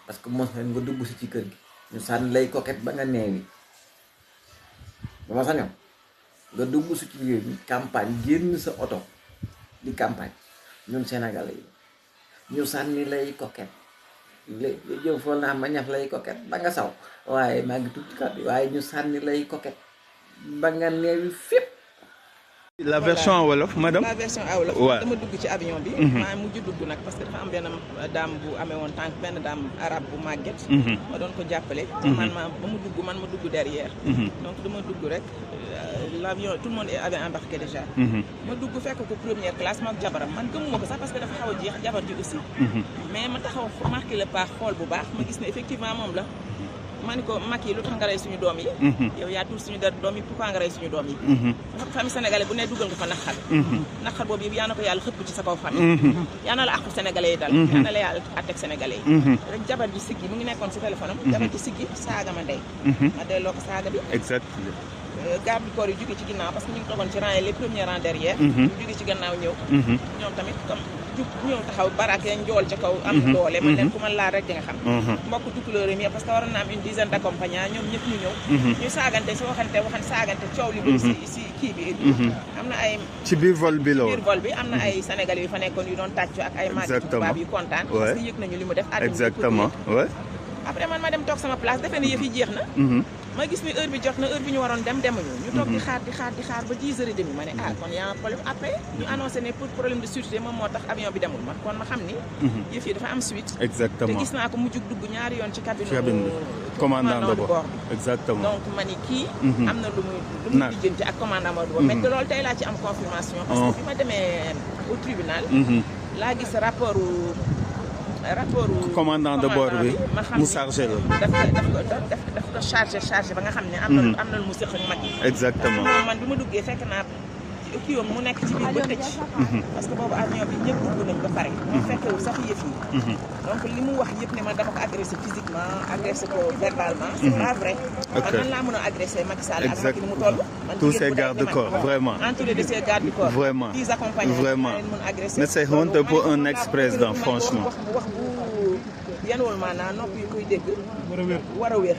parce que mos nga dugg si ci kër gi ñu sànni lay coquette ba nga neewi ba ma sañoon nga dugg si ci lieu bi campagne génn sa oto di campagne ñun Sénégalais yi ñu sànni lay coquette léegi jëw fool naa ma ñaf lay coquette ba nga saw waaye maa ngi tuuti kat waaye ñu sànni lay coquette ba nga neewi fépp. La version en wolof madame. La version en wolof. waaw dama dugg ci avion bi. maa mujj dugg nag parce que dafa am benn dame bu amee woon tànk benn dame arabe bu màgget. ma doon ko jàppale. man ma dugg derrière. donc dama dugg rek l'avion tout le monde avait embarqué déjà. ma dugg fekk ko première classe ma ak jabaram man gëmuma ko sax parce que dafa xaw a jeex jabar ji aussi. mais ma taxaw marqué le pas xool bu baax ma gis ne effectivement moom la. ma ni ko Macky lu tax nga rey suñu doom yi. yow yaa tuur suñu doom yi pourquoi nga rey suñu doom yi. famille sénégalais bu ne dugal nga fa naqar. naqar boobu yëpp yaa na ko yàlla xëpp ci sa kaw famille. yaa na la àqu sénégalais yi dal. yaa na la yàlla àtteeg sénégalais yi. rek jabar ji siggi mu ngi nekkoon si téléphone am. jabar ji siggi saaga ma ndey. ma delloo ko saaga bi. Exactement. garde du corps yi jóge ci ginnaaw parce que ñu ngi toogoon ci rang yi les premiers rangs derrière. ñu jóge ci gannaaw ñëw. ñoom tamit comme ñëw taxaw baraake njool ca kaw am doole man leen ku ma laal rek di nga xam mbokk tukulóor yi parce que waroon na am une dizaine d'accompagnants ñoom ñëpp ñu ñëw ñu saagante si waxante saagante coow li bëri si kii bi am na ay ci biir vol bi la woon biir vol bi am na ay sénégalais yu fa nekkoon yu doon tàccu ak ay mag tubaab yu kontaan parce que yëg nañu li mu def exactement après man ma dem toog sama place defe ne yëf yi jeex na ma gis ni heure bi jot na heure bi ñu waroon dem demuñu ñu toog di xaar ba 10h30 ma ne kon y a un problème après ñu annoncé ne pour problème de sûreté moom moo tax avion bi demul man kon ma xam ni yëf yi dafa am suite exactement te gis naa ko mu jug dugg ñaari yoon ci cabine commandant de bord exactement donc ma ni kii am na lu muy lijjanti ak commandant de bord mais loolu tey laa ci am confirmation parce que bi ma demee au tribunal laa gis rapport commandant de bord bi mu chargé la daf ko chargé ba nga xam ne am na lu mu séq ak mag yi exactement man bi ma duggee fekk naa kii yoon mu nekk ci biir ba tëj parce que boobu avion bi ñëpp dugg nañ ba pare mu fekkewu sax yëf yi donc li mu wax yëpp ne man dama ko agressé physiquement agressé ko verbalement c'est pas vrai man nan laa mën a agressé Macky Sall ak Macky ni mu toll tous ces gardes corps vraiment entouré de ces gardes corps vraiment 10 accompagnants vraiment mën a agressé mais c'est honte pour un ex-président franchement wax bu yanwul maanaam nopp yi koy dégg war a wér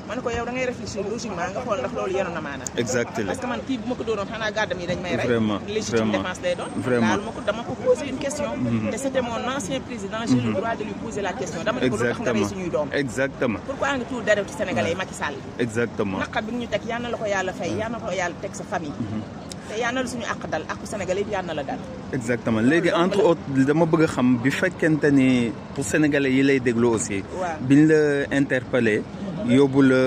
man ko yow da ngay réfléchir logiquement nga xool ndax loolu yenoon na maanaam exactement parce que man kii bu ma ko doonoon xanaa gardam yi dañ may rey vraiment légitime défense lay doon daal ma ko dama ko posé une question te c'était mon ancien président j'ai le droit de lui poser la question dama ne ko lu tax nga rey suñuy doom exactement pourquoi nga tuur dara ci sénégalais yi Macky Sall exactement naqar bi ñu teg yal na la ko yàlla fay yal na ko yàlla teg sa famille te yal na la suñu àq dal àqu sénégalais yi yal na la dal exactement léegi entre autres dama bëgg a xam bi fekkente ni pour sénégalais yi lay déglu aussi biñ la interpellé yóbbu la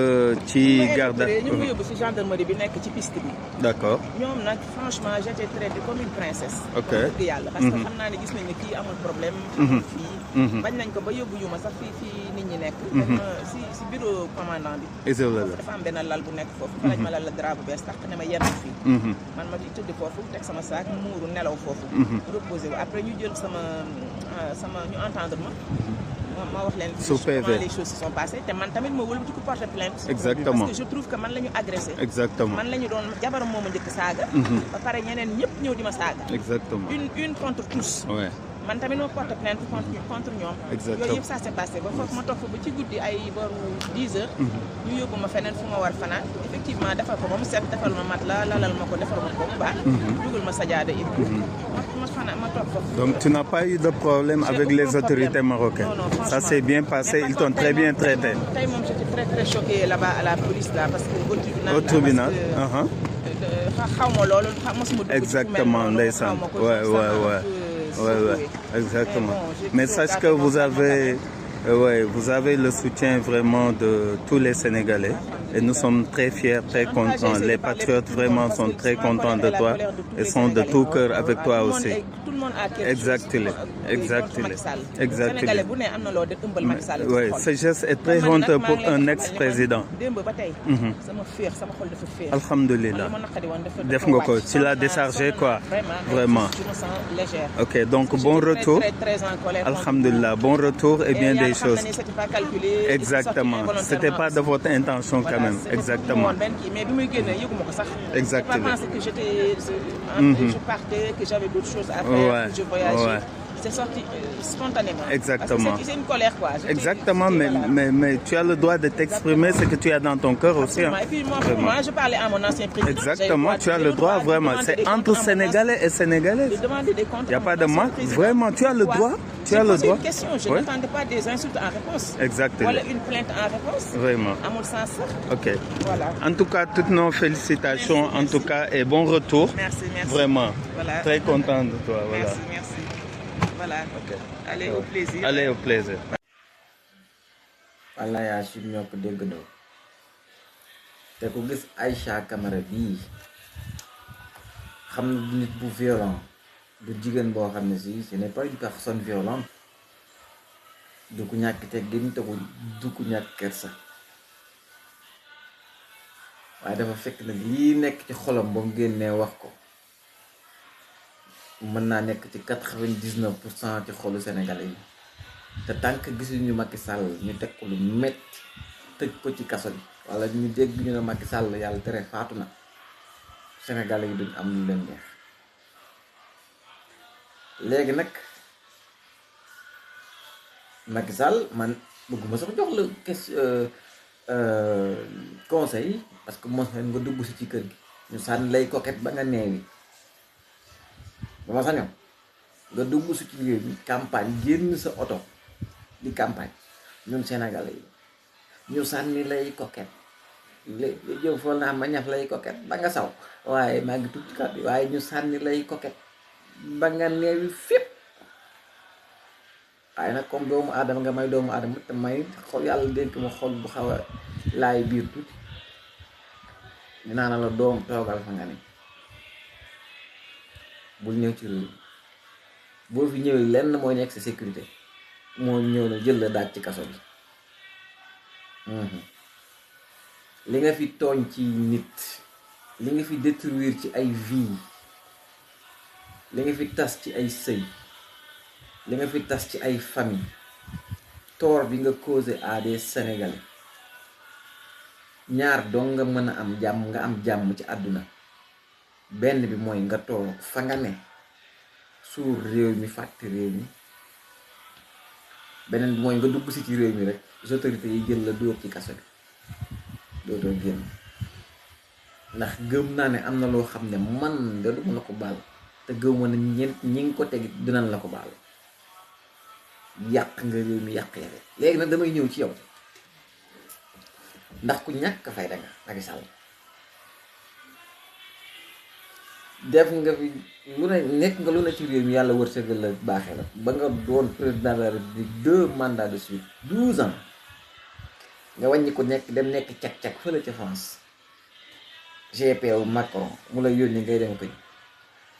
ci garde ñu ngi yóbbu ci gendarmerie bi nekk ci piste bi d'accord ñoom nag franchement j'étais traitée comme une princesse ok dëgg yàlla parce que xam naa ne gis nañ ne kii amul problème amul fii bañ nañ ko ba yóbbu yu ma sax fii nit ñi nekk si bureau commandant bi dafa am benn lal bu nekk foofu fa lañ ma lal la drap bu bees tax ne ma yenn fii man ma di tëdd foofu teg sama saak muuru nelaw foofu reposé wu après ñu jël sama ñu entendre ma wax leen comment les choses se sont passées te man tamit ma wëlbati ko porter plainte exactement parce que je trouve que man la ñu agressé exactement man la ñu doon jabaram moo ma njëkk saaga ba pare ñeneen ñëpp ñëw di ma saaga exactement une contre tous man tamit ma porte plainte contre ñoom yooyu yëpp ça s'est passé ba foofu ma toog fa ba ci guddi ay boru 10 heures ñu yóbbu ma feneen fu ma war fanaan effectivement defal ko ba mu set defal ma mat la lalal ma ko defal ma ko bu baax dugal ma sajaada it ma toog foofu donc tu n'as pas eu de problème avec les autorités marocaines ça s'est bien passé ils t'ont très bien traité tey moom j'étais très très choquée là-bas à la police là parce que au tribunal xaw ma loolu mosuma dugg exactement ndeysaan ouais, exactement. Mais sache que vous avez le soutien vraiment de tous les Sénégalais et nous sommes très fiers, très contents. Les patriotes vraiment sont très contents de toi et sont de tout cœur avec toi aussi. Exactement. Oui, ce geste est très honteux pour un ex-président. Alhamdulillah. Def nga ko, tu l'as déchargé quoi, vraiment. Ok, donc bon retour. Alhamdulillah, bon retour et bien des choses. Exactement. C'était pas de votre intention quand même. Exactement. Exactement. Je partais, que j'avais d'autres choses à faire, que je voyageais. c'est sorti spontanément. Exactement. Parce que c'est une colère, quoi. Exactement, mais tu as le droit de t'exprimer ce que tu as dans ton cœur aussi. Hein. Et puis moi, je parlais à mon ancien président. Exactement, tu as le droit vraiment. C'est entre Sénégalais et Sénégalais. Il n'y a pas de manque. Vraiment, tu as le droit. Tu as le droit. Une question, je n'attendais pas des insultes en réponse. Exactement. Voilà une plainte en réponse. Vraiment. À mon sens. Ok. Voilà. En tout cas, toutes nos félicitations, Merci. en tout cas, et bon retour. Merci. Vraiment. Voilà. Très content de toi. Voilà. Merci. Voilà. Ok. Allez, au plaisir. Allez, au plaisir. walla yaa si ñoo ko déggandoo te ku gis Aïcha Camara bii xam na nit bu violent du jigéen boo xam ne si ce n'est pas une personne violente du ku ñàkk teggin te du ku ñàkk kersa waaye dafa fekk nag lii nekk ci xolam ba mu génnee wax ko mën naa nekk ci 99% ci xolu Sénégalais yi te tànk gisuñu Macky Sall ñu teg ko lu metti tëj ko ci kaso bi wala ñu dégg ñu ne Macky Sall yàlla tere faatu na Sénégalais yi duñ am lu leen neex léegi nag Macky Sall man bëgguma sax jox la conseil parce que mos nga dugg si ci kër gi ñu sànni lay coquette ba nga neewi ba ma sañoon nga dugg si ci réew mi campagne génn sa oto di campagne ñun Sénégalais yi ñu sànni lay coquette léegi jëw fool naa ma ñaf lay coquette ba nga saw waaye maa ngi tuuti kat waaye ñu sànni lay coquette ba nga neewi fépp waaye nag comme doomu aadama nga may doomu aadama te may xol yàlla dénk ma xol bu xaw a laay biir tuuti ñu naan la doom toogal fa nga ne bul ñëw ci réew boo fi ñëwee lenn mooy nekk sa sécurité moo ñëw na jël la daaj ci kaso bi li nga fi tooñ ci nit li nga fi détruire ci ay vie li nga fi tas ci ay sëy li nga fi tas ci ay famille tort bi nga causé à des Sénégalais ñaar dong nga mën a am jàmm nga am jàmm ci àdduna benn bi mooy nga toog fa nga ne suur réew mi fàtte réew mi beneen bi mooy nga dugg si ci réew mi rek autorités yi jël la dóor ci kaso bi dootoo génn ndax gëm naa ne am na loo xam ne man nga duma la ko baal te gëm ma ne ñi ngi ko teg dinañ la ko baal yàq nga réew mi yàq yare léegi nag damay ñëw ci yow ndax ku ñàkk fayda nga Macky Sall def nga fi lu ne nekk nga lu ne ci réew mi yàlla wërsëgal la baaxee la ba nga doon président de la République 2 mandats de suite 12 ans nga wàññi ko nekk dem nekk cag-cag fële ca France GP wu Macron mu la yónni ngay dem ko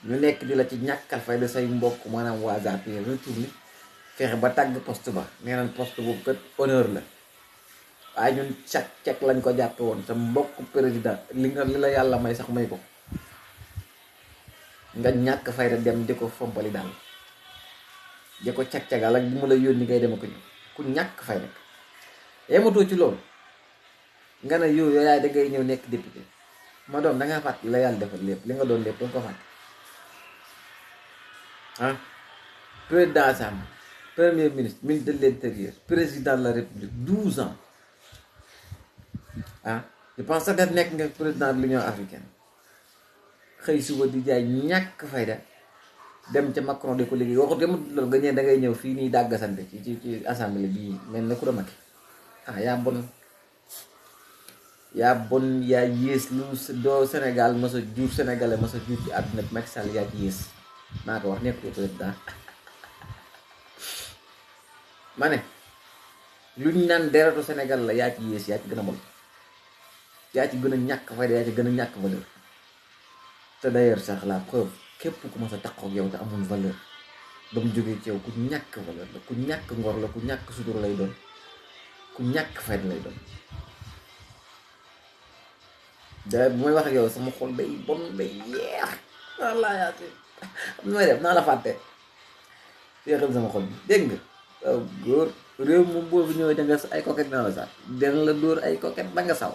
ñu nekk di la ci ñàkkal fayda say mbokk maanaam waa Zappé retourné fexe ba tàgg poste ba nee naan poste boobu kat honneur la waaye ñun cag-cag lañ ko jàppe woon sa mbokk président li la yàlla may sax may ko nga ñàkk fayda dem di ko fompali daal di ko cag-cagal ak bu mu la yónni ngay dem ko ñu ku ñàkk fayda yematoo ci loolu nga ne yow yaay da ngay ñëw nekk député ma doom dangaa fàtt la yàlla defal lépp li nga doon lépp danga ko fàtt ah président Assemblée premier ministre ministre de l'intérieur président de la République 12 ans ah je pense que nekk nga président de l'Union africaine xëy suba di jaay ñàkk fayda dem ca Macron di ko liggéey waxut demut loolu nga ñëw da ngay ñëw fii nii dàggasante ci assemblée bii mel na ku la Macky ah yaa bon yaa yées lu doo Sénégal masa jur sénégalais masa jur ci àdduna bi Macky Sall yaa ci yées maa ko wax nekk président ma ne lu ñu naan deretu Sénégal la yaa ci yées yaa ci gën a bon yaa ci gën a ñàkk fayda yaa ci gën a ñàkk valeur te d'ailleurs sax la preuve képp ku mas a taxaw ak yow te amul valeur ba mu jógee ci yow ku ñàkk valeur la ku ñàkk ngor la ku ñàkk sutur lay doon ku ñàkk fayda lay doon da bu may wax ak yow sama xol day bon day yeex wallaahi yaa ci am na may def naa la fàtte yeexal sama xol bi dégg nga waaw góor réew moom boobu ñëwee da nga ay coquette na la sax dina la dóor ay coquette ba nga saw